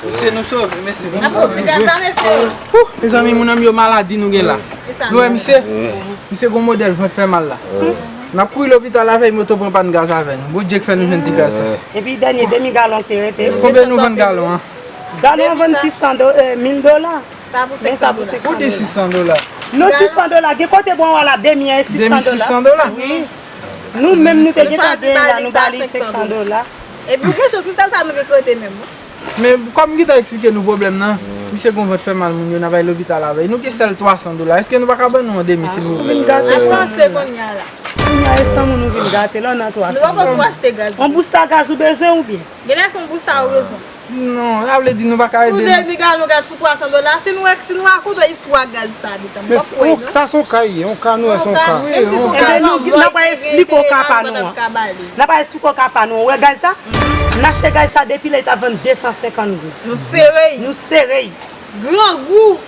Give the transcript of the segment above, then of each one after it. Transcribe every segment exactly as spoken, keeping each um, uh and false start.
Mesye, nou sove, mesye. N ap pran ti gaz la, mesye. Mezanmi, moun an m yo maladi nou gen la. Nou wè misye? Misye gon modèl vant fè mal la. N ap kouri lopital avè l, moto pran pàn gaz avè nou. Bondye k fè nou jwenn ti gaz sa. Epi dènye demi galon ki te rete. Konbyen nou vann galon an? Galon an vann sis san do, eh, mil dola. Sa pou senk san dola. Ou di sis san dola. Non, sis san dola. Gen kote bon wala demi an e sis san dola. Demi sis san dola? Wi. Nou menm nou te gentan benyen la, nou ba li senk san dola. Epi ou gen chans, wi, sèl sa nou gen k rete menm, wi. Men kòm m gentan eksplike nou pwoblèm nan, misye gon vant fè mal moun yo, n a bay lopital avè l. Nou gen sèl twa san dola. Èske nou pa ka ban nou an demi, silvouplè? Vin gate. A san se kounye a la. Kounye a e san moun ou vin gate, la w nan twa san dola. Nou poko sou achte gaz. On bousta gaz ou bezwen oubyen? Genlè se on bousta ou bezwen. Non, sa vle di nou pa ka ede nou. Pou demi galon gaz pou twa san dola, si nou, si nou rakonte istwa gaz sa, detan m pap kwè non. Sa se yon ka ye, yon ka nou wè se yon ka. Wi, yon ka. Ebyen nou, n ap esplike w ka pa nou an. N ap esplike w ka pa nou an. Ou wè gaz sa? N achte gaz sa depi lè li t ap vann de san senkant goud. Nou sere y. Nou sere y. Grangou.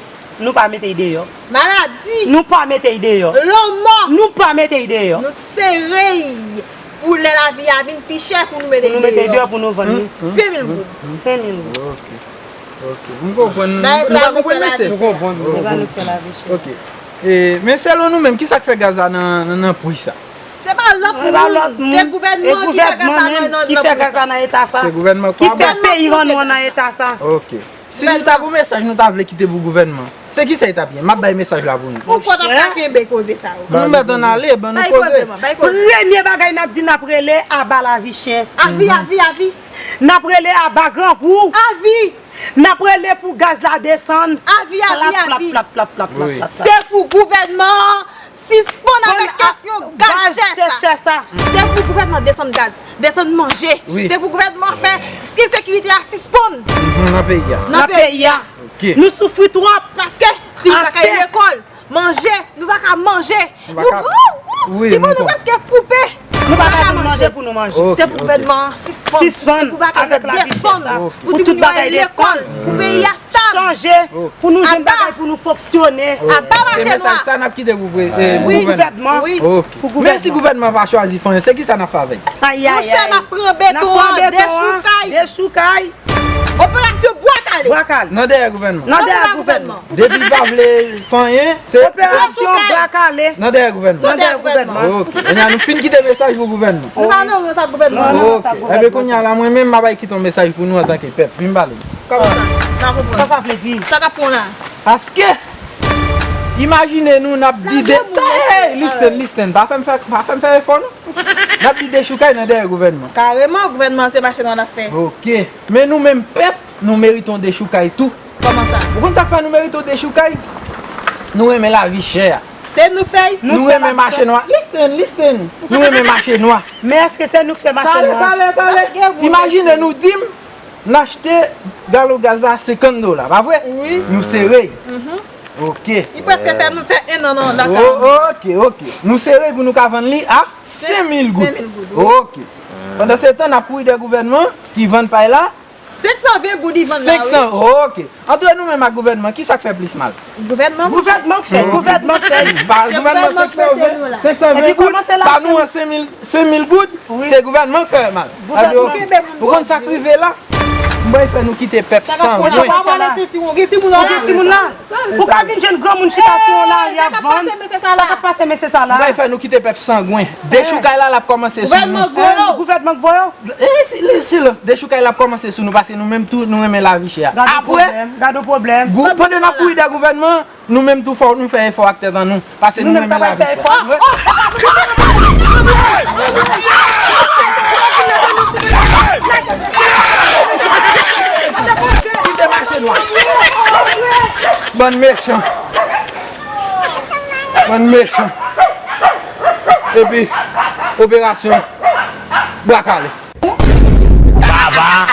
Nou pa mete y deyò. Maladi. Nou pa mete y deyò. Lanmò. Nou pa mete y deyò. Nou sere y. Pou lè lavi a vin pi chè pou nou mete y deyò. Pou nou mete y deyò pou nou vann li. Senk mil goud. Senk mil goud. Ok. Ok. M konprann. Nou pa konprann mesye. M konprann. Se pa nou k fè lavi chè. Ok. E, men selon nou menm, kisa k fè gaz la nan, nan, nan pri sa? Se pa lòt moun, se gouvènman ki fè gaz la nan, nan, nan pri sa. Se gouvènman ki fè peyi rann nou an nan eta sa. Ok. Si nou ta gon mesaj nou ta vle kite pou gouvènman, se kisa li t ap ye? M ap bay mesaj la pou nou. Ou pòt ap ka kenbe koze sa yo. Nou mèt ann ale, ban nou koze. Premye bagay n ap di, n ap rele aba lavi chè. Avi, avi, avi. N ap rele aba grangou. Avi. N ap rele pou gaz la desann. Avi, avi, avi. Se pou gouvènman an sispann avèk kesyon gaz chè sa. Se pou gouvènman desann gaz, desann manje. Se pou gouvènman fè ensekirite a sispann nan peyi a. Nan peyi a. Nou soufri twòp. Paske timoun pa ka al lekòl, manje, nou pa ka manje. Nou grangou. Timoun nou prèske koupe. Nou pa ka manje pou nou manje. Se pou gouvènman an sispann. Sispann avèk lavi chè sa. Pou timoun yo al lekòl, pou peyi a stab. Chanje. Pou nou jwenn bagay pou nou fonksyone. Aba mache nwa. Se mesaj sa n ap kite pou gouvènman. Wi. Pou gouvènman. Men si gouvènman pa chwazi fè anyen, se kisa n ap fè avè l? Monchè, n ap pran beton an, dechoukay. Dechoukay. Operasyon bwa kale. Bwa kale. Nan dèyè gouvènman. Nan dèyè gouvènman. Depi l pa vle fè anyen, se operasyon bwa kale. Nan dèyè gouvènman. Nan dèyè gouvènman. Ok. Kounye a nou fin kite mesaj pou gouvènman. Nou pa nan sa gouvènman. Ok. Ebyen kounye a la mwen menm m ap kite yon mesaj pou nou antanke pèp. Vin pale. Kòman sa? Sa sa vle di? Sa k ap pran la? Paske, imajine nou, n ap di de, hey, listen, listen, pa fè m fè, pa fè m fè efò, non. N ap di dechoukay nan dèyè gouvènman. Kareman, gouvènman se mache nwa n ap fè. Ok. Men nou menm pèp, nou merite yon dechoukay tou. Kòman sa? Ou konn sa k fè nou merite yon dechoukay? Nou renmen lavi chè a. Se nou k fè l? Nou renmen mache nwa. Listen, listen. Nou renmen mache nwa. Men èske se nou k fè mache nwa? Talè, talè, talè. Imajine nou di m, n achte galon gaz la senkant dola, pa vre? Wi. Nou sere. Ok. Li prèske fè nou fè en an nan lakay. Ok, ok. Nou sere pou nou ka vann li a senk mil goud. Senk mil goud, wi. Ok. Pandan se tan, n ap kouri dèyè gouvènman ki vann pay la. Senk san ven goud li vann la, wi. Senk san, ok. Antre nou menm ak gouvènman, kisa k fè plis mal? Gouvènman, monchè. Gouvènman k fè, gouvènman k fè. Ba gouvènman senk san ven, senk san ven goud, ba nou an senk mil, senk mil goud, se gouvènman k fè mal. Ou konn sa k rive la? M bay fè nou kite pèp sangwen. Ou gen timoun la? Ou ka vin jwenn granmoun chita sou yon lari ap vann. Sa k ap pase mesye sa la? M bay fè nou kite pèp sangwen. Dechoukay la, l ap kòmanse sou nou. Gouvènman k voye w. Gouvènman k voye w. E, si, le, silans. Dechoukay la ap kòmanse sou nou, paske nou menm tou, nou renmen lavi chè a. Apre, gade yon pwoblèm, gade yon pwoblèm. Pandan n ap kouri dèyè gouvènman, nou menm tou fò nou fè efò ak tèt an nou, paske nou renmen lavi chè a. Kite mache nwa. Bann mechan. Bann mechan. Epi, operasyon bwa kale. Baba,